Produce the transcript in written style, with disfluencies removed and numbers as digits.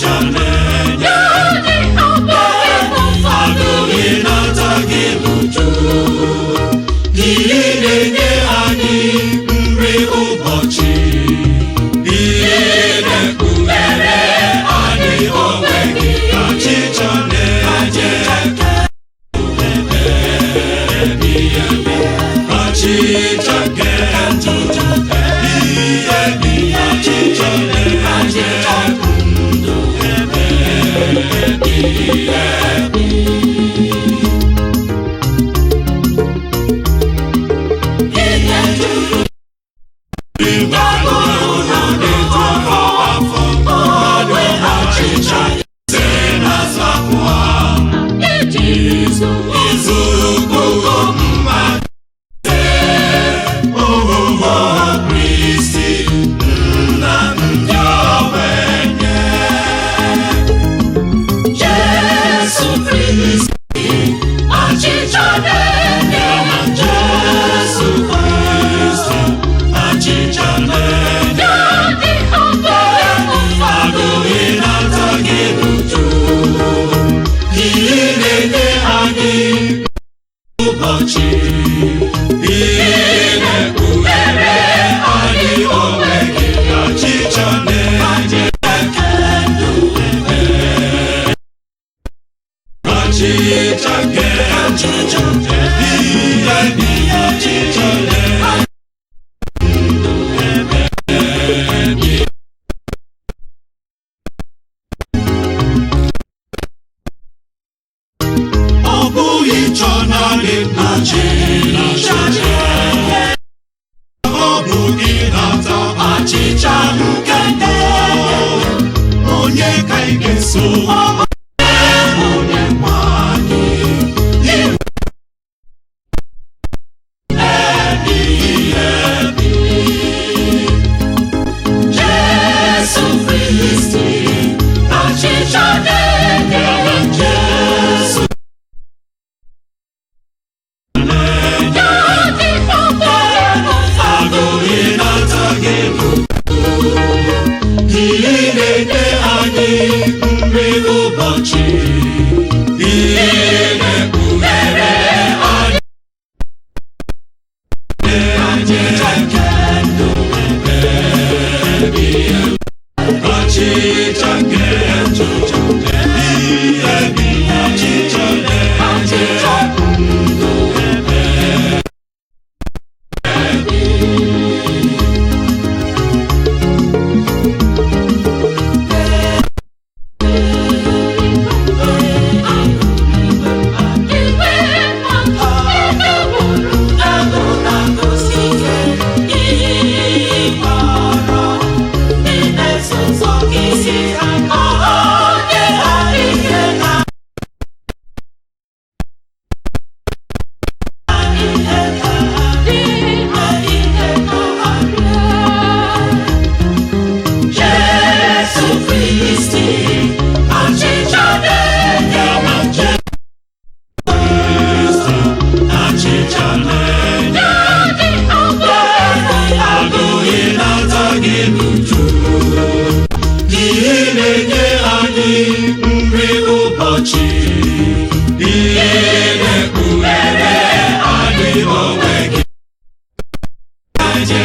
Achịcha na-enye agụụ ịnata gị n'uju. Gị na-enye anyị nri ụbọchị. Ị na-ekpughere anyị onwe gị. Achịcha na-enye ebighị ebi. Achịcha nke ndụ ebighị ebi. Achịcha na-enye ndụ ebighị ebi. Achịcha ise na azụ abụọ izugo mmadụ ohoho Kristi nna ndị ogbenye. Jesu Kristi, achịcha na-enye. Jesu Kristi, achịcha na-enye agụụ ịnata gị n'uju. Gị na-enye anyị ụbọchị. Ị na-ekpughere anyị onwe gị. Achịcha na-enye ndụ. Achịcha nke ndụ ebighị ebi. Achịcha na-enye ndụ ebighị. Ọ bụghị ịchọ naanị achịcha, ọ bụ ịnata achịcha nke ndụ. Onye ka ị ga-eso? Onye nwe anyị ebighị ebi. Jesu Kristi, achịcha na-enye. Jesu agụụ ịnata gị n'uju. Gị na-enye anyị nri ụbọchị. Ị na-ekpughere anyị achịcha nke ndụ ebighị ebi. Achịcha nke ndụ ebighị ebi. Achịcha na-enye ndụ ebighị. Jesu Kristi, achịcha na-enye. Kristi, achịcha na-enye agụụ ịnata gị n'uju. Gị na-enye anyị nri ụbọchị. Ị na-ekpughere anyị onwe gị. Enye